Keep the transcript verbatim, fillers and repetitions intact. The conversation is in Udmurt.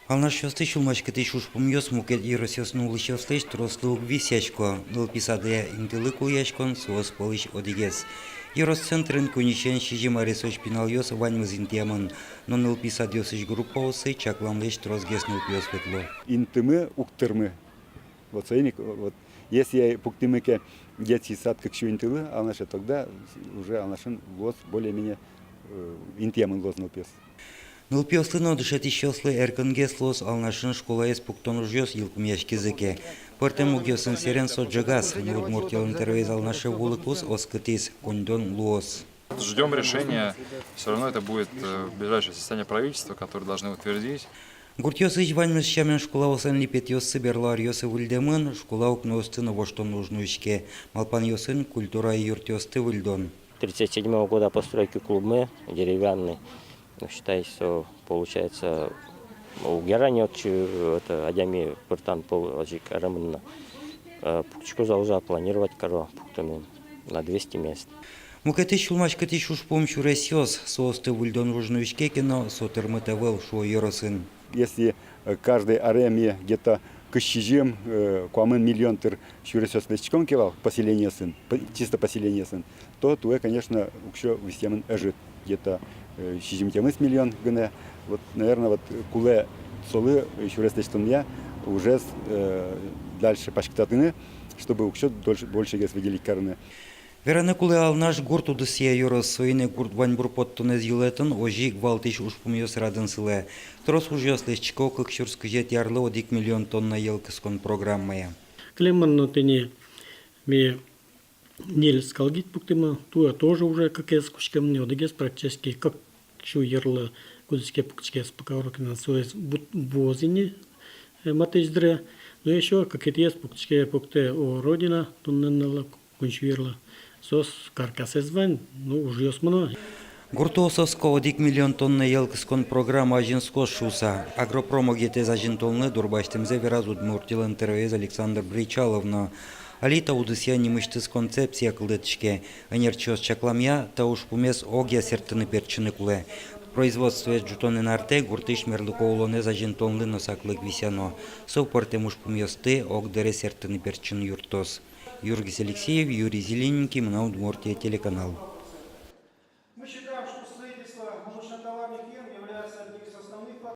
Алнашъёсты сюлмаськытӥсь ужпумъёс мукет ёросъёсын улӥсьёслэсь трослы уг висъясько. Нылпи садъя интылы кулэяськон соос пӧлысь одӥгез. Ёрос центрын куиньысен сизьым аресозь пиналъёс ваньмыз интыямын. Но нылпи садъёсысь группаосы чакламлэсь тросгес нылпиос ветло. Интымы уг тырмы. Вот соин ик, вот, если пуктӥмы ке детский сад кык сю интылы Алнаше, тогда уже Алнашын луоз более-менее, э, интыямын луоз нылпиос. Нылпиослы но дышетӥсьёслы эркынгес луоз Алнашын школаез пуктон ужъёс йылпумъяськизы ке. Пӧртэм мугъёсын сэрен со ӝегаз, но Удмуртилэн тӧроез Алнаше вуылыкуз оскытӥз: коньдон луоз. Ждём решения. Всё равно это будет, э, ближайшее заседание правительства, которое должны утвердить. Гуртъёсысь ваньмыз сямен школаослэн липетъёссы берло аръёсы выльдэмын, школа укноосты но воштон уж нуиське. Малпанъёсын культура юртъёсты выльдон. Тридцать седьмого года постройки клубмы деревянный. Ну, считай, что получается, уг яра ни отчы, это, адями пыртан пол озьы ик ӧрмын но. Э, пуктӥсько, за уже планировать каро пуктыны на двести мест. Мукетыз сюлмаськытӥсь ужпум — сюресъёс. Соосты выльдон уж нуиське ке но, со тырмыт ӧвӧл, шуо ёросын. Если, э, каждый аре ми где-то кызь сизьым, э, куамын миллион тыр сюресъёс лэсьтӥськом ке вал поселениосын, п-, чисто поселениосын, то туэ, конечно, уксё висъямын ӧжыт, где-то, э, сизьым-тямыс миллион гинэ. Вот, наверное, вот кулэ солы, э, сюрес лэсьтонъя ужез, э, дальше паськытатыны, чтобы уксё дольше, большегес выделить карыны. Вераны кулэ, Алнаш — гурт удысъя ёрос, соин ик гурт ваньбур поттонэз йылэтын озьы ик валтӥсь ужпумъёс радын сылэ. Трос ужъёс лэсьтӥсько кык сюрс кызетӥ арлы одӥг миллион тонна йӧл кыскон программая. Кылемын но тӥни ми ньыль скалгид пуктӥмы, туэ тоже уже кыкез кутскемын ни, одӥгез практически кык сю йырлы кудӥз ке пуктӥське, пока урокын соос ву-, вуозы ни, э, матысь дыре. Но ещё кыкетӥез пуктӥське, пуктэ «О, Родина» туннэ нуналлы, куинь сю йырлы. Соос каркасэз вань, ну, ужъёс мыно. Гуртоос оско одӥг миллион тонна йӧл кыскон программа азинскоз шуыса. Агропром огетэз азинтонлы дурбасьтэмзэ вераз Удмуртилэн тӧроез Александр Бречалов но. Али та удысъя нимысьтыз концепция кылдытӥське. Ӧнерчиос чакламъя, та ужпумез огъя сэрттыны-пертчыны кулэ. Производствоез ӝутонэн артэ гуртысь мерлыко улонэз азинтонлы но саклык висъяно. Со пӧртэм ужпумъёсты огдыре сэрттыны-пертчыны юрттоз. Юргис Алексеев, Юрий Зелененький, «Мынам Удмуртие» телеканал.